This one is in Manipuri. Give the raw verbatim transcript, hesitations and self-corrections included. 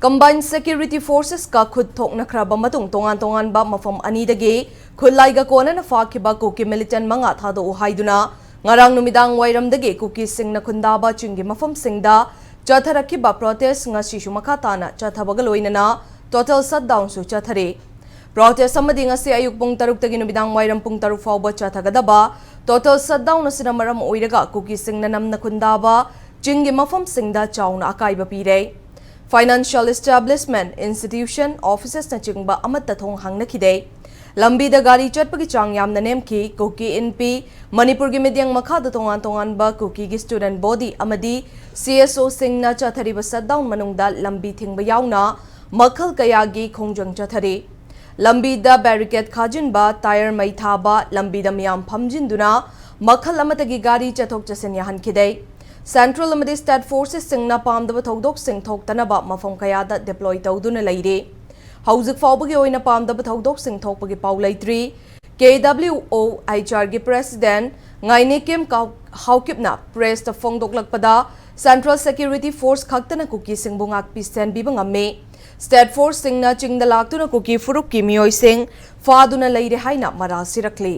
Combined Security Forces-ꯀ ꯈꯨꯠ ꯊꯣꯛꯅꯈ꯭ꯔꯕ ꯃꯇꯨꯡ ꯇꯣꯉꯥꯟ ꯇꯣꯉꯥꯟꯕ ꯃꯐꯝ ꯑꯅꯤꯗꯒꯤ ꯈꯨꯠꯂꯥꯏꯒ ꯀꯣꯟꯅꯅ ꯐꯥꯈꯤꯕ ꯀꯨꯀꯤ militant ꯃꯉꯥ ꯊꯥꯗꯣꯛꯎ ꯍꯥꯏꯗꯨꯅ ꯉꯔꯥꯡ ꯅꯨꯃꯤꯗꯥꯡ ꯋꯥꯏꯔꯝꯗꯒꯤ ꯀꯨꯀꯤꯁꯤꯡꯅ ꯈꯨꯟꯗꯥꯕ ꯆꯤꯡꯒꯤ ꯃꯐꯝꯁꯤꯡꯗ ꯆꯠꯊꯔꯛꯈꯤꯕ protest ꯉꯁꯤꯁꯨ ꯃꯈꯥ ꯇꯥꯅ ꯆꯠꯊꯕꯒ ꯂꯣꯏꯅꯅ total shutdown-ꯁꯨ ꯆꯠꯊꯔꯤ꯫ Protest ꯑꯃꯗꯤ ꯉꯁꯤ ꯑꯌꯨꯛ ꯄꯨꯡ ꯇꯔꯨꯛꯇꯒꯤ ꯅꯨꯃꯤꯗꯥꯡ ꯋꯥꯏꯔꯝ ꯄꯨꯡ ꯇꯔꯨꯛ ꯐꯥꯎꯕ ꯆꯠꯊꯒꯗꯕ total shutdown ꯑꯁꯤꯅ ꯃꯔꯝ ꯑꯣꯏꯔꯒ ꯀꯨꯀꯤꯁꯤꯡꯅ ꯅꯝꯅ ꯈꯨꯟꯗꯥꯕ ꯆꯤꯡꯒꯤ ꯃꯐꯝꯁꯤꯡꯗ ꯆꯥꯎꯅ ꯑꯀꯥꯏꯕ ꯄꯤꯔꯦ꯫ Financial establishment, institution, offices-ꯅꯆꯤꯡꯕ ꯑꯃꯠꯇ ꯊꯣꯡ ꯍꯥꯡꯅꯈꯤꯗꯦ꯫ ꯂꯝꯕꯤꯗ ꯒꯥꯔꯤ ꯆꯠꯄꯒꯤ ꯆꯥꯡ ꯌꯥꯝꯅ ꯅꯦꯝꯈꯤ꯫ ꯀꯨꯀꯤ ꯏꯟꯄꯤ ꯃꯅꯤꯄꯨꯔꯒꯤ ꯃꯤꯠꯌꯦꯡ ꯃꯈꯥꯗ ꯇꯣꯉꯥꯟ ꯇꯣꯉꯥꯟꯕ ꯀꯨꯀꯤꯒꯤ student body ꯑꯃꯗꯤ C S O-ꯁꯤꯡꯅ ꯆꯠꯊꯔꯤꯕ shutdown ꯃꯅꯨꯡꯗ ꯂꯝꯕꯤ ꯊꯤꯡꯕ ꯌꯥꯎꯅ ꯃꯈꯜ ꯀꯌꯥꯒꯤ ꯈꯣꯡꯖꯪ ꯆꯠꯊꯔꯤ꯫ ꯂꯝꯕꯤꯗ barricade ꯈꯥꯖꯤꯟꯕ, tyre ꯃꯩ ꯊꯥꯕ, ꯂꯝꯕꯤꯗ ꯃꯤꯌꯥꯝ ꯐꯝꯖꯤꯟꯗꯨꯅ ꯃꯈꯜ ꯑꯃꯠꯇꯒꯤ ꯒꯥꯔꯤ ꯆꯠꯊꯣꯛ ꯆꯠꯁꯤꯟ ꯌꯥꯍꯟꯈꯤꯗꯦ꯫ Central ꯑꯃꯗꯤ state forces-ꯁꯤꯡꯅ ꯄꯥꯝꯗꯕ ꯊꯧꯗꯣꯛꯁꯤꯡ ꯊꯣꯛꯇꯅꯕ ꯃꯐꯝ ꯀꯌꯥꯗ deploy ꯇꯧꯗꯨꯅ ꯂꯩꯔꯤ꯫ ꯍꯧꯖꯤꯛ ꯐꯥꯎꯕꯒꯤ ꯑꯣꯏꯅ ꯄꯥꯝꯗꯕ ꯊꯧꯗꯣꯛꯁꯤꯡ ꯊꯣꯛꯄꯒꯤ ꯄꯥꯎ ꯂꯩꯇ꯭ꯔꯤ꯫ K W O H R-ꯒꯤ president ꯉꯥꯏꯅꯤꯀꯤꯝ ꯀꯥꯎ-, ꯍꯥꯎꯀꯤꯞꯅ press-ꯇ ꯐꯣꯡꯗꯣꯛꯂꯛꯄꯗ, Central Security Force ꯈꯛꯇꯅ ꯀꯨꯀꯤꯁꯤꯡꯕꯨ ꯉꯥꯛꯄꯤ ꯁꯦꯟꯕꯤꯕ ꯉꯝꯃꯤ꯫ State force-ꯁꯤꯡꯅ ꯆꯤꯡꯗ ꯂꯥꯛꯇꯨꯅ ꯀꯨꯀꯤ ꯐꯨꯔꯨꯞꯀꯤ ꯃꯤꯑꯣꯏꯁꯤꯡ ꯐꯥꯗꯨꯅ ꯂꯩꯔꯦ ꯍꯥꯏꯅ ꯃꯔꯥꯜ ꯁꯤꯔꯛꯂꯤ꯫